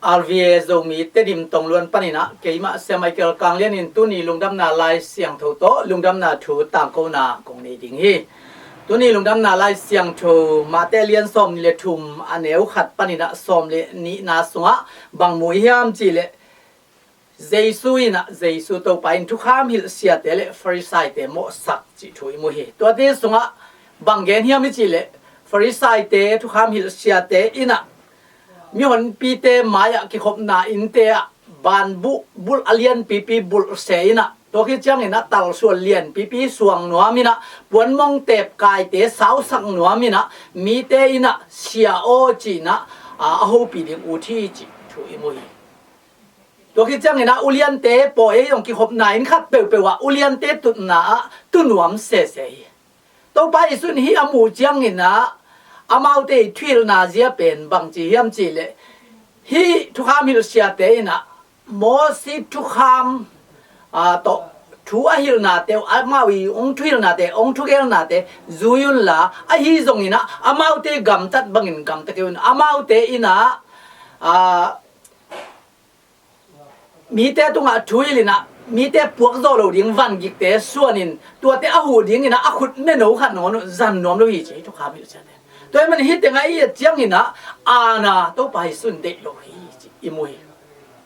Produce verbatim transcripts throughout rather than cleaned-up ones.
R V A Zomi Tedim Tongluan panin ah keimah Sia Michael Kanglian in tuni lungdamna Lai Siangtho tawh lungdamna thu tangkona kong nei ding hi. Tuni lungdamna Lai Siangtho Mate lian sawm nih le thum a neu khat panin ah sawm le nihna sungah bang mu hiam cih leh, Jesu in ah, Jesu Topa in thukham hilh siate le Farisaite mawhsak cih thu i mu hi. Tuate sungah bang gen hiam i cih leh, Farisaite thukham hilh siate in ah mihonpite mai-ah kikhopna innte ah banbuh bulh a lianpipi bulh se in ah, tua khit ciangin ah talsual lianpipi suang nuam in ah, puanmong tep kaite sausak nuam in ah, mite in ah sia aw ci in ah, a, a hopih ding ut hi cih thu i mu hi. Tua khit ciangin ah uliante pawi ei zong kikhopna inn khat peuhpeuh ah uliante tutna ah tu nuam sese hi. Topa Jesu in hih a muh ciangin ah amaute i thuhilhna zia pen bangci hiam cih leh, hih thukham hilh siate in ah Mosi thukham, a, tawh thu a hilhnate uh, amau i hong thuhilhnate, hong thugelnate zui unla, ahi zongin ah amaute gamtat bangin gamta kei un. Amaute in ah, a, mite tungah thu hilh in ah mite puak zawh lo ding vangikte suanin tuate a huh dingin ah a khut meno khat nangawn uh zan nuam lo hi ci, thukham hilh siate. Tua ahih manin hih tengah i et ciangin ah aana Topa Jesu in deih lo hi ci i mu hi.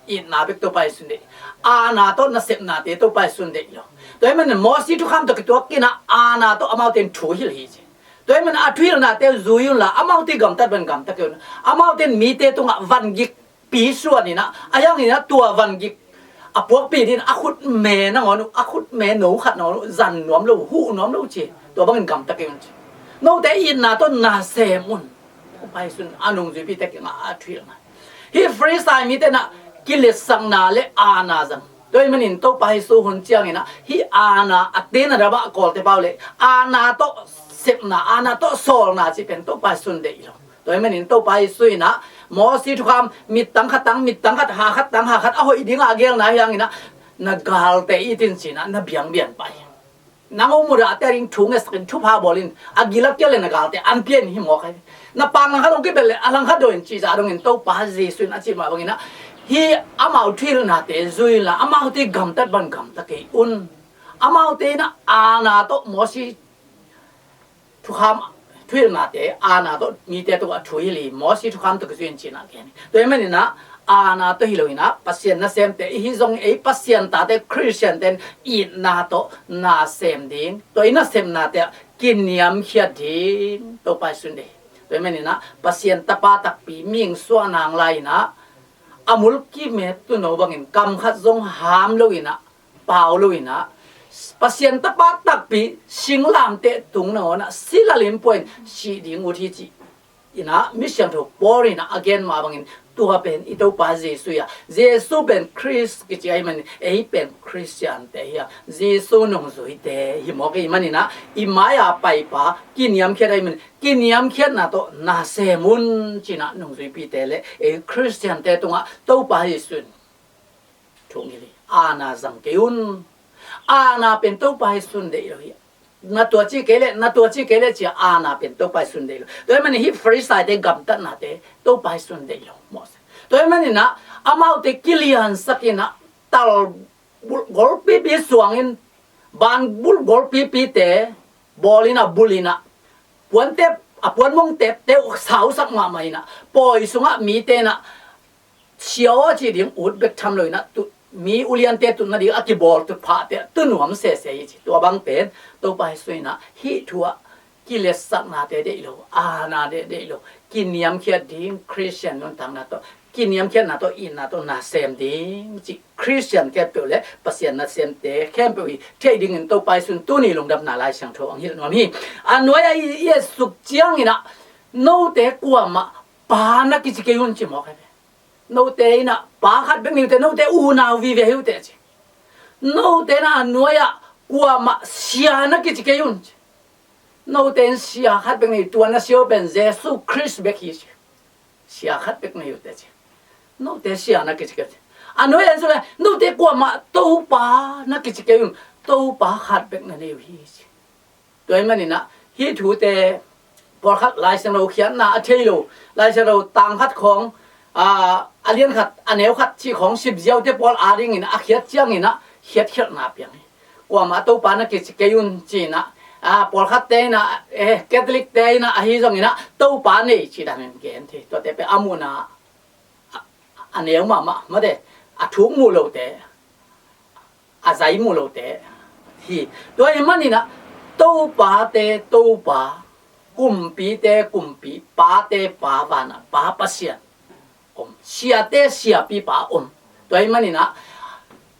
Itna bek Topa Jesu in deih. Aana tawh nasepnate Topa Jesu in deih lo. Tua ahih manin Mosi thukham tawh kituakin ah aana tawh amaute in thu hilh hi ci. Tua ahih manin a thuhilhnate uh zui unla, amaute gamtat bangin gamta kei un. Amaute in mite tungah vangik pi suan in ah, a hiangin ah tua vangik a puakpih dingin a khutme nangawn uh, a khutme no khat nangawn uh zan nuam lo, huh nuam lo ci. Tua bangin gamta kei un ci. Note itna tawh na sem un. Topa Jesu in a nungzuipite kiangah a thuhilhna. Hih Farisai mite in ah kiletsakna le aana zang. Tua ahih manin Topa Jesu hun ciangin ah hih aana a tena dam ah Kawlte pau le aana tawh sepna, aana tawh sawlna cih pen Topa Jesu in deih lo. Tua ahih manin Topa Jesu in ah Mosi thukham mittang khat tang mittang khat, ha khat tang ha khat a hoih dingah a gelna hi hangin ah na galte it in ci in ah na biangbiang pah hi. Nang hong mudahte a ding thu ngetsak in thupha bawl in, a gil a kial le na galte an pia in hi mawk hi. Na pang langkhat hong kipelh le a langkhat dawi in cih zah dongin Topa Jesu in a cih mah bangin ah hih amau thuhilhnate zui unla, amaute gamtat bang gamta kei un. Amaute in ah aana tawh Mosi thukham, thuhilhnate aana tawh mite tungah thu hilh hi, Mosi thukham tawh kizui in ci in ah gen hi. Tua ahih manin ah aana tawh hi lo in ah Pasian nasemte i hi zong ei Pasian tate Khristiante in itna tawh na sem ding, tua i nasepnate ah kiniamkhiat ding Topa Jesu in deih. Tua ahih manin ah Pasian tapa takpi mihing suahna hang lai in ah a mulkime tuuno bangin kam khat zong ham lo in ah pau lo in ah, Pasian tapa takpi singlamteh tung nangawn ah sila limpua in sih ding ut hi ci in ah Misiangtho Paul in ah a gen mah bangin tua pen i Topa Jesu hi a, Jesu pen Khrist kici ahih manin ei pen Khristiante hi a, Jesu nungzuite hi mawk ahih manin ah i mai-a paipa kiniamkhiat ahih manin kiniamkhiatna tawh na sem un ci in ah nungzuipite le ei Khristiante tungah Topa Jesu in thu ngil hi. Aana zang kei un. Aana pen Topa Jesu in deih lo hi. Na tua ci kei leh, na tua ci kei leh ci-a aana pen Topa Jesu in deih lo. Tua ahih manin hih Farisaite gamtatnate Topa Jesu in deih lo mawk se. Tua ahih manin ah amaute kiliansak in ah tal bulh golpipi suangin, banbulh golpipite bawl in ah bulh in ah, puantep, a puanmong tepte uh sausak mahmah in ah, pawi sungah mite in ah sia aw cih ding ut bek tham lo in ah, tu, mi uliante tut nading a kibawl tutphahte ah tu nuam sese hi ci. Tua bang pen Topa Jesu in ah hih thu ah kiletsaknate deih lo, aanate deih lo, kiniamkhiat ding Khristian nuntakna tawh, kiniamkhiatna tawh, itna tawh na sem ding cih Khristian khempeuh le Pasian nasemte khempeuh i theih dingin Topa Jesu in tuni lungdamna Lai Siangtho hong hilh nuam hi. A nuai-ah i, i et suk ciangin ah note kuamah pa na kici kei un ci mawk hi ve. Note in ah pa khat bek na hi uh teh, note unau vive hi uh teh ci. Note in ah a nuai-ah kuamah sia na kici kei un ci. Note in sia khat bek na hi, tua na sia uh pen Jesu Khrist bek hi ci. Sia khat bek na hi uh teh ci. Note sia na kici kei un ci. A nuai-ah en suk leh note kuamah Topa na kici kei un, Topa khat bek na nei uh hi ci. Tua ahih manin ah hih thute pawlkhat Lai Siangtho khiatna a thei lo, Lai Siangtho tang khat khawng, a, a lian khat, a neu khat cih khawng sim ziaute pawl adingin a khiat ciangin ah khiatkhialhna piang hi. Kuamah Topa na kici kei un ci-in ah, a, pawlkhatte in ah, eh, Catholic-te in ah ahi zongin ah Topa nei cih danin gen thei. Tuate pen a muhna a, a neu mahmah, mate, a thuk muh lote, a zai muh lote hi. Tua ahih manin ah Topate Topa, kumpite Kumpi, pate Pa, vanah Pa Pasian om, siate Siapipa om. Tua ahih manin ah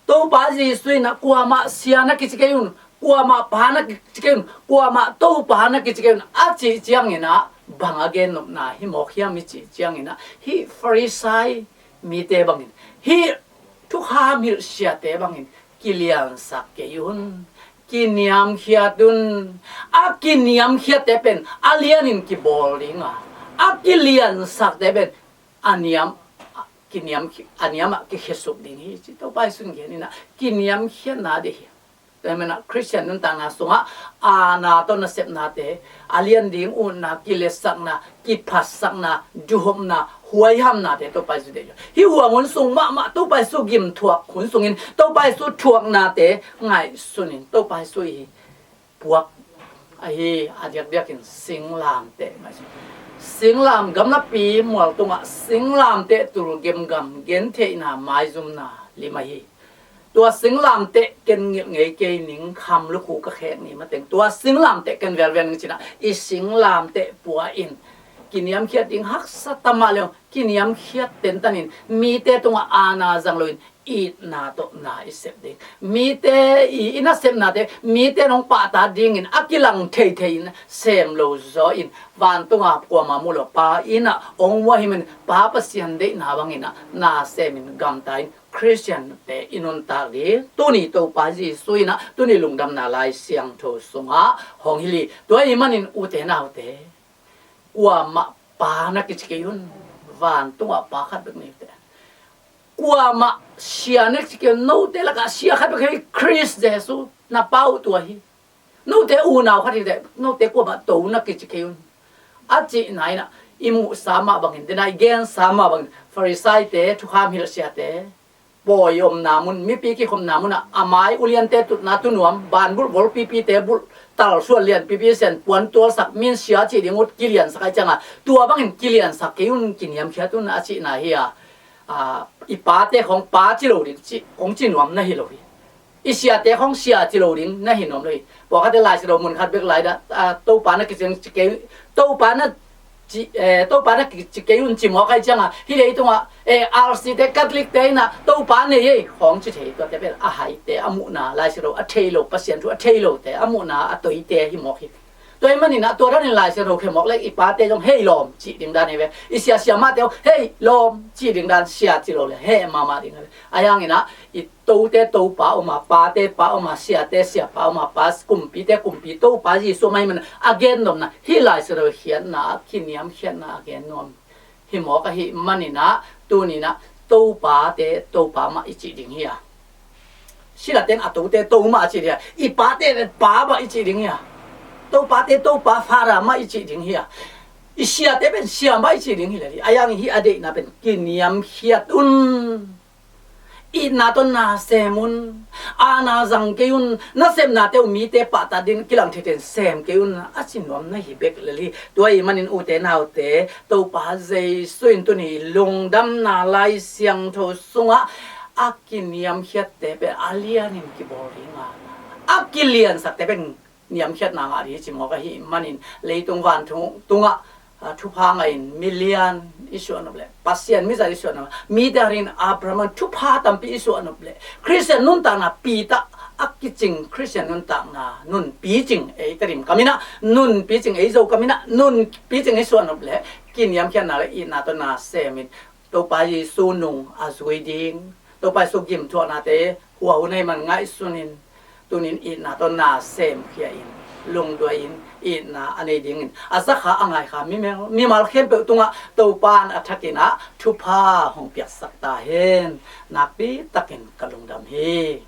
Topa Jesuh in ah kuamah Sia na kici kei un, kuamah Pa na kici kei un, kuamah Topa na kici kei un a cih ciangin ah bang a gennopna hi mawk hiam i cih ciangin ah, hih Farisai mite bangin, hih thukham hilh siate bangin kiliansak kei un, kiniamkhiat un. A kiniamkhiatte pen a lianin kibawl ding a, a kiliansakte pen a niam, kiniam, a niamah kikhesuk ding hi ci Topa Jesuh in gen in ah, kiniamkhiatna ding hi. Tua ahih manin ah Khristian nuntakna sungah aana tawh nasepnate, a lian ding utna, kiletsakna, kiphatsakna, duhopna, huaihamnate Topa Jesuh deih hi. Hih huang hun sung mahmah Topa Jesuh gimthuak hun sungin Topa Jesuh thuaknate ngaihsunin Topa Jesuh i puak ahi a diakdiakin singlamteh ngaihsun. Singlam gamlapi mual tungah singlamteh tul gemgam gentheihna maizumna lim ahi. Tua singlamteh ken ngilh ngei kei ning, kham lukhu ka khek ni mateng, tua singlamteh ken velvel ning ci-in ah, i singlamteh pua in kiniamkhiat ding haksa ta mah leh, kiniamkhiat tentan in mite tungah aana zang loin itna tawh na i sep ding, mite i, i nasepnate mite in hong pahtak dingin a kilang theithei in sem lo zaw in, vantunga kuamah mu lo Pa in ah hong muak ahih manin Pa Pasian deihna bangin ah na semin gamta in Khristiante i nuntak ding tuni Topa Jesuh in ah tuni lungdamna Lai Siangtho sungah hong hilh hi. Tua ahih manin ute naute, kuamah Pa na kici kei un, vantungah Pa khat bek nei un teh. Kuamah Sia na kici kei un, note lakah Sia khat bek hi, Khrist Jesuh na Pa uh tua hi. Note unau khat hi teh, note kuamah To na kici kei un, a cihna in ah, i muhsa mah bangin, dena i gensa mah bangin, Farisaite, thukham hilh siate, pawi omna mun, mipi kikhopna munah a mai uliante tutna tunuam, banbulh golpipite bulh, talsuan lianpipi sian puan tualsak, min sia cih ding ut kiliansak ahih cianga, tua bangin kiliansak kei un, kiniamkhiat un a cihna hi a, a, i pate khawng pa ci lo ding, ci, hong ci nuam na hi lo hi. I siate khawng sia ci lo ding na hi nuam lo hi. Pawlkhatte Lai Siangtho mun khat bek lai dah, a, Topa na kici kei, Topa na ci, eh, Topa na kici kei un ci mawk ahih cianga, hih leitungah, eh, R C te, Catholic te in ah Topa nei ei khawng ci thei, tuate pen a haite, a muhna, Lai Siangtho a thei lo, Pasian thu a thei lote, a muhna a toite hi mawk hi. Tua ahih manin ah tua danin Lai Siangtho khia mawk leh i pate zong hei lawm cih ding dan hi ve. I sia siamahte zong hei lawm cih ding dan, sia ci lo leh heh mahmah ding hi ve. Ahi hangin ah i tote Topa om a, pate Pa om a, siate Siapa om a, pa, kumpite Kumpi Topa Jesuh om ahih manin a gennopna, hih Lai Siangtho khiatna, a kiniamkhiatna a gen nuam hi mawk ahih manin ah, tuni-in ah Topate Topa mah i cih ding hi a, silate in a tote To mah a cih ding hi a, i pate pen Pa mah i cih ding hi a, Topate Topa, Father mah i cih ding hi a, i siate pen Sia mah i cih ding hi lel hi. Ahi hangin hih a deihna pen kiniamkhiat un. Itna tawh na sem un, aana zang kei un, nasepnate uh mite pahtak ding kilang theithei in sem kei un a ci nuam na hi bek lel hi. Tua ahih manin ute naute, Topa Jesuh in tuni lungdamna Lai Siangtho sungah a kiniamkhiatte pen a lianin kibawl ding a, a kiliansakte pen niamkhiatna ngah ding hi ci mawk ahih manin, leitung vantung tungah, ah, thupha ngah in milian i suah nop leh, Pasian mizat i suah nop, mite adingin Abraham thupha tampi i suah nop leh, Khristian nuntakna Peter a kicing Khristian nuntakna nun picing ei Tedim kam in ah, nun picing ei Zo kam in ah, nun picing i suah nop leh, kiniamkhiatna leh itna tawh na sem in, Topa Jesuh nung a zui ding, Topa Jesuh gimthuaknate hua hun ahih man ngaihsun in, tunin itna tawh na semkhia in, lungduai in, itna a nei dingin a zakha a ngaikha mimal, mimal khempeuh tungah Topa in a thakin ah thupha hong piaksak ta hen. Nakpi takin ka lungdam hi.